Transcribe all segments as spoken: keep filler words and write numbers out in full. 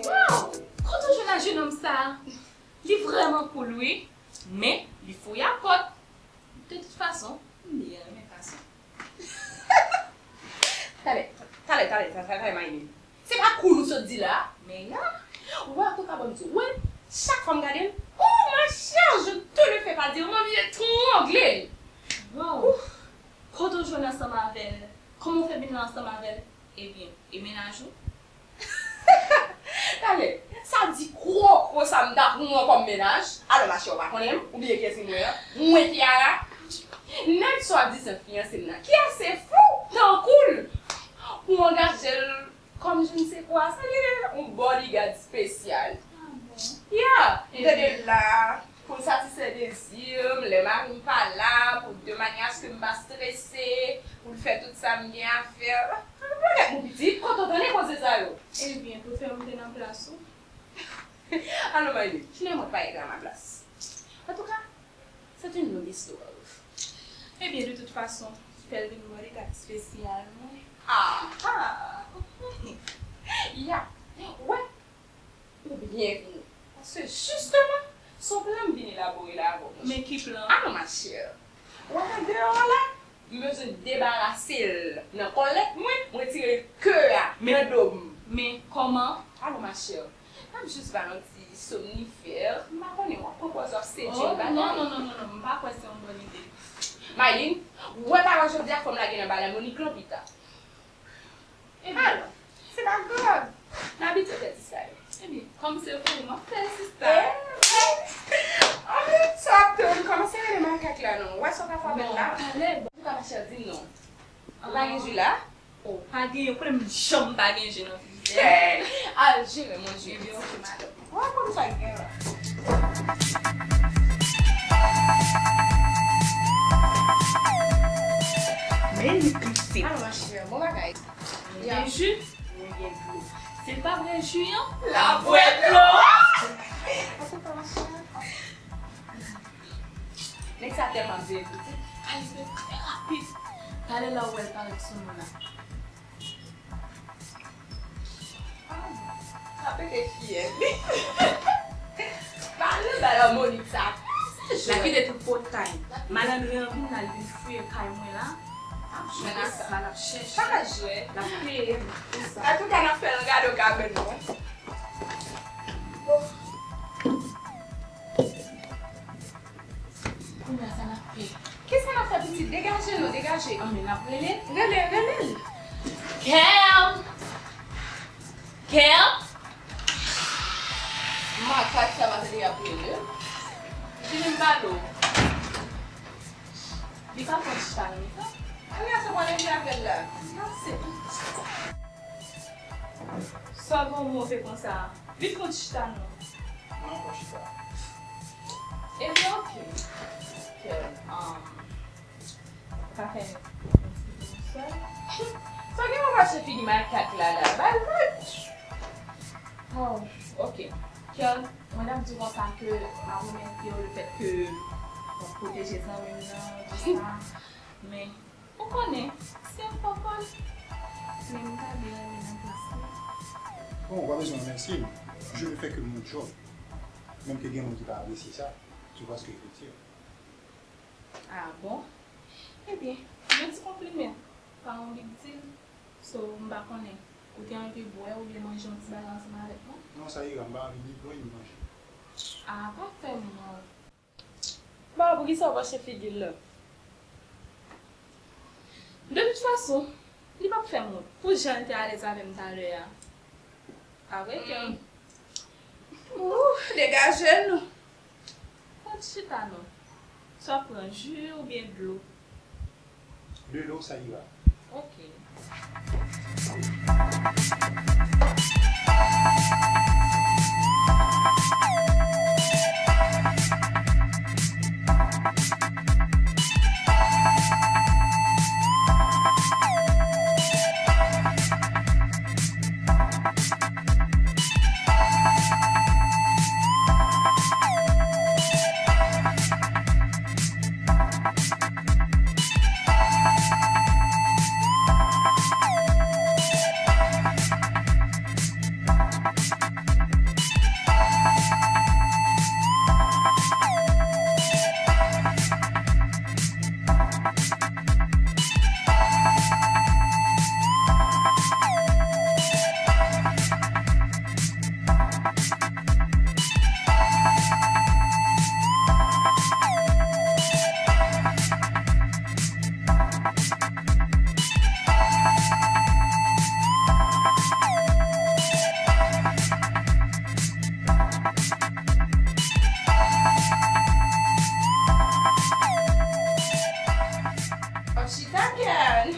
Wow! Kote w jwenn ak jenòm sa a? Li vrèman cool, wi. Men, li fouye a pòt. De tout fason, m byen renmen fason. Talè, talè, talè, talè, talè, Mayline. Se pa cool ou sot di la? Men ya. Ou wè, antouka, ban m di w, wè, chak fwa m gade l, oh, ma chère, je te le fais pas dire, m anvi etrangle l. Wow. Ouf. Kote w jwenn ansanm avè l? Kòman w fè vin la ansanm avè l? Ebyen, e mennaj ou? Talè, sa di kwokwo sa m ta pran kòm mennaj? Alò, ma chère, ou pa konnen m? Ou bliye kiyès li mwen an? Mwen, Kiara. Nèg swadizan fiyanse m nan, ki ase fou tankou l, pou angaje l kòm je ne sais quoi, sa li rele yon bodyguard espesyal. Ah bon? Ya, m tande l la pou l satisfè dezi m, lè mari m pa la, pou de manyè aske m pa strese, pou l fè tout sa m gen a fè. Alò, bagay, mon pitit, kote w tande koze sa yo? Ebyen, prefere m te nan plas ou. Alò, Mayline, finalman, pa ekri a ma plas. Antouka, c'est une longue histoire. Ebyen, de tout fason, fè l vin bodyguard espesyal mwen. Ah, ah. Ya. Wè, ou byen vini. Paske jisteman, se yon plan m vin elabore la avè w, monchè. Men ki plan? Ah non, ma chère. Ou wè nèg deyò a la? M bezwen debarase l nan kòlèt mwen, m retire kè a nan do m. Men kòman? Alò, ma chère, n ap jis ba l yon ti somnifère. M pa konnen, w ap pran pòz w ap sedui l bagay. Oh, non, non, non, non, non, m pa kwè se yon bòn ide. Mayline, ou wè pawòl jodi a, fò m lage nan bagay Monique lan pita. Ebyen. Alò, se pa grav. N abitye fè ti sa yo. Ebyen, kòm se vre, m ap fè sista. Eh, eh. Anben, sa w ap tann, kòmanse rele makak la non. Wè sa w ka fè avè l la. Bon, talè, bon. Ou ka pa chè di m non. Ou pa gen ji la? Oh, pa gen, ou konnen m janm pa gen ji nan frizidè. Eh, al jere manje. Ebyen, oke, madanm. Wè kòm sa gen la. Men li piti. Alò, ma chère, bon bagay. Mwen gen ji, mwen gen dlo. Si l pa bwè ji an, l ap bwè dlo. Antouka, ma chère. Nèg sa tèlman vye, piti. Ay, se trè rapid. Talè la, ou wè l parèt sou nou la. Sa pete fiyèl. Pale ba la Monik sa. Sa jwèt. N a kite tout potay. Malandren an vin la, l vin fouye kay mwen la. L ap jwe sa. L ap chèche. Pa jwe. L ap peye m pou sa. Antouka, n ap fè l gade kabann mwen. Kounye a sa n ap fè? Kisa n ap fè, pitit? Degaje nou, degaje. Anben, n ap rele? Rele, rele l. Kèl! Kèl! Makak sa pa tande y ap rele. Vini m pale w. Li pa pran chita non, sa. Kounya se mwen ki avè l la. Sa se tout. Sa gon move konsa. Vin pran ti chita non. Mwen pran chita. Ebyen, oke. Kèl, um, ou ka fè yon ti bonswa. Sa gen pou mache figi makak la la. Bay vag. Oh, oke. Kèl, mwen t ap di w konsa ke m ap remèsye w lefèt ke w ap pwoteje zanmi m nan, tout sa. Men, ou konnen, se yon pòpòl. Men m ta byen renmen nan plas li. Bon, ou pa bezwen remèsye m. Je ne fais que mon job. Menm ke gen moun ki pa apresye sa, tu vois ce que je veux dire. Ah bon? Ebyen, yon ti konpliman. Pa yon big deal. So, m pa konnen. Ou te anvi bwè oubyen manje yon ti bagay ansanm avèk mwen? Non, sa ira, m pa anvi ni bwè ni manje. Ah, pa fè m wont. Ba, poukisa w vache figi l la? De tout fason, li p ap fè m wont. Pou jan l te alèz avè m talè a. Pa vre, Kèl? Ouh, degaje nou. Fè ti chita non. Swa pran ji oubyen dlo. Dlo, sa ira. Ok. Kèn.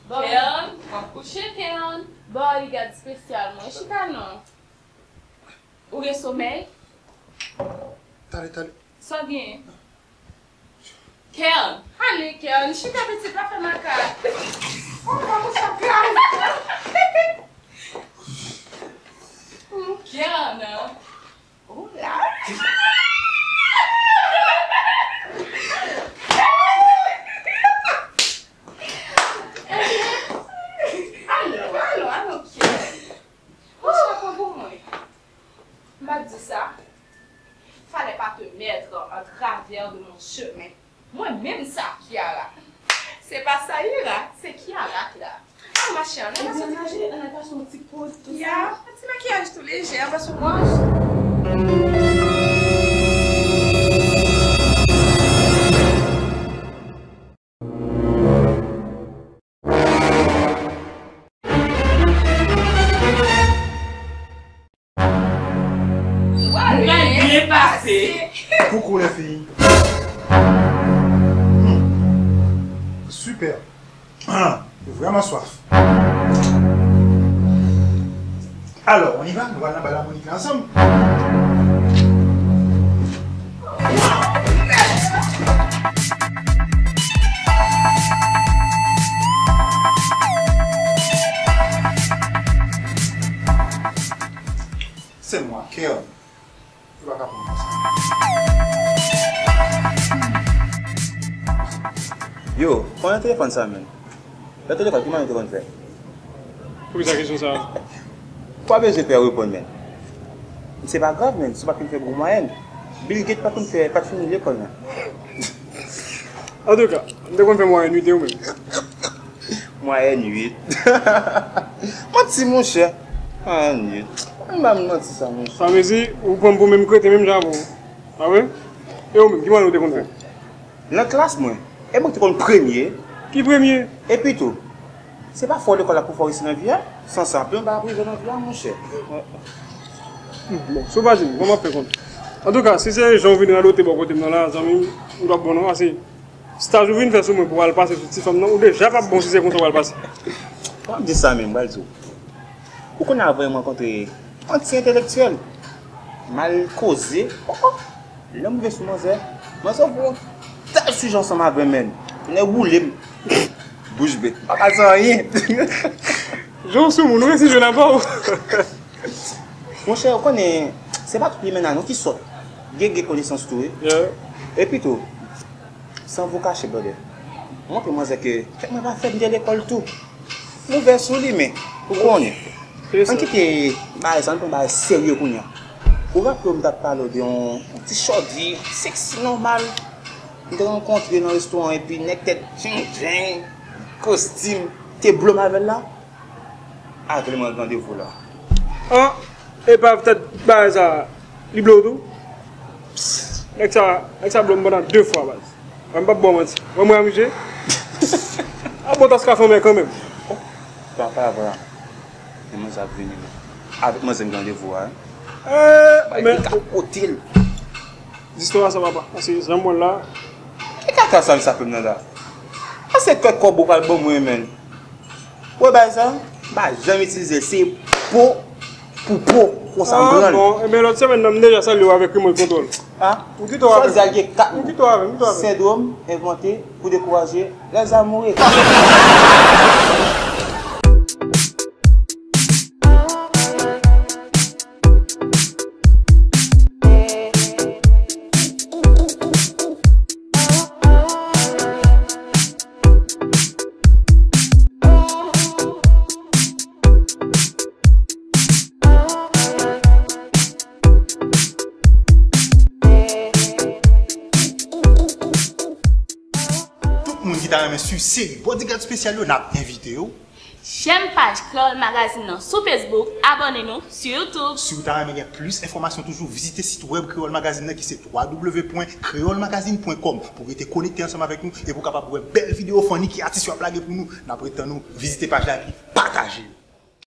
Bon. Kèn, w ap kouche, Kèn. Bon, li gad espesyal mwen. Chita non. Ou gen somèy? Tale, tale. Sa w gen? Kèn. Ale, Kèn. Chita, pitit, pa fè makak. Oh, pa kouche ap gaz. Kèn. Oh la. Alò, alò, alò, Kèn. Ou sa pran pou mwen? M pa t di sa. Fallait pas te mettre en travers de mon chemin. Mwen menm sa, Kiara. Se pa Saïra, se Kiara ki la. Al mache, ann, ann pase. Ebyen, naje, ann al pase yon ti poz, tou sa. Ya, yon ti makiyaj tou lejè, ann pase yon wòch. Nou pral byen pase. Coucou les filles. Hmm. Super. Ah, j'ai vraiment soif. Alors, on y va, nou pral nan bal lamonik la ansanm. C'est moi, Kèn. Ou pa ka pran mwen sa. Yo, pran nan telefòn sa menm. Lè telefòn, ki mannyè ou te konn fè? Poukisa kesyon sa a? Ou pa bezwen pè reponn, menn. Se pa grav, menn, si w pa t konn fè gwo mwayèn. Bill Gates pa t konn fè, pa t fini lekòl, non. Antouka, m te konn fè mwayèn uit, e ou menm? Mwayèn uit. Manti, monchè. Mwayèn uit. Ann ba m manti sa, monchè. Sa vle di, ou pran m pou menm kreten, menm jan avè w. Pa vre? E ou menm, ki mwayèn ou te konn fè? Nan klas mwen, e mwen ki te konn premye. Ki premye? Epi tou, se pa fè w lekòl la pou fè w reyisi nan vi a. San sa, anpil bagay ap rive nan vi a, monchè. Bon, si w pa di m, kòman w ap fè konn? Antouka, si se jan w vin radote bò kote m nan la, zanmi m, ou t ap bon non, paske staj ou vin fè sou mwen pou w al pase sou ti fanm nan, ou deja p ap bon si se konsa w al pase. Pa di sa menm, m pral di w. Ou konnen avan m rankontre yon ti entèlektyèl, m al koze, oh, oh, lè m rive sou manzè, manzè voye yon tèl sijè ansanm avè m, menn. Nèg woule m. Bouch be. M pa ka di anyen. Jan w sou moun, ou resi jwenn apa w? Monchè, ou konnen, se pa tout limena non ki sòt. Gen, gen konesans tou, wi. Yeah. Epi tou, san vou kache, brother. Montre manzè ke tèt mwen pa fèt, m te lekòl tou. M ouvè sou li, men, ou konnen. Ann kite bagay sa, ann pran bagay serye kounye a. Ou raple w m t ap pale w de yon, yon ti shorty, sexy nòmal. M te rankontre nan restoran epi nèg tèt djeng djeng, kostim, te blow m avè l la. Avè l mwen randevou la. An, epa tèt bagay sa, li blow tou? Pss, nèg sa, nèg sa blow m pandan de fwa, baz. Wè m p ap ba w manti. Wè mwen amize. A bon tas ka fè mè kanmenm. Papa, papa. Men manzè ap vini, men. Avèk manzè m gen randevou a, wi. Eh, men. Bay pika kote l. Zistwa sa, papa. Paske zanmi mwen la. Ki kaka sa, sa fè m nan la? A se kèk kòb ou pral ban mwen, menn. Wè bay sa, m pa janm itilize l. Se po pou po, konsa m pran l. Ah, bon. Ebyen, lòt semèn nan, m deja salye w avèk remote control. Ah? M kite w avè m. Chwazi al gen kat mo. M kite w avè m, m kite w avè m. Sendwòm envante pou dekouraje les amoureux. Tout moun ki ta renmen swiv seri Bodyguard Spesyal yo, n ap envite yo. J'aime paj Kreyòl Magazine nan sou Facebook, abòne nou sou YouTube. Si w ta renmen gen plis enfòmasyon toujou, vizite sit wèb Kreyòl Magazine nan ki se w w w pwen kreyòl magazine pwen kòm pou w rete konekte ansanm avèk nou e pou w kapab wè bèl videyo funny ki atis yo ap lage pou nou. N ap ret tann ou, vizite paj la epi pataje l.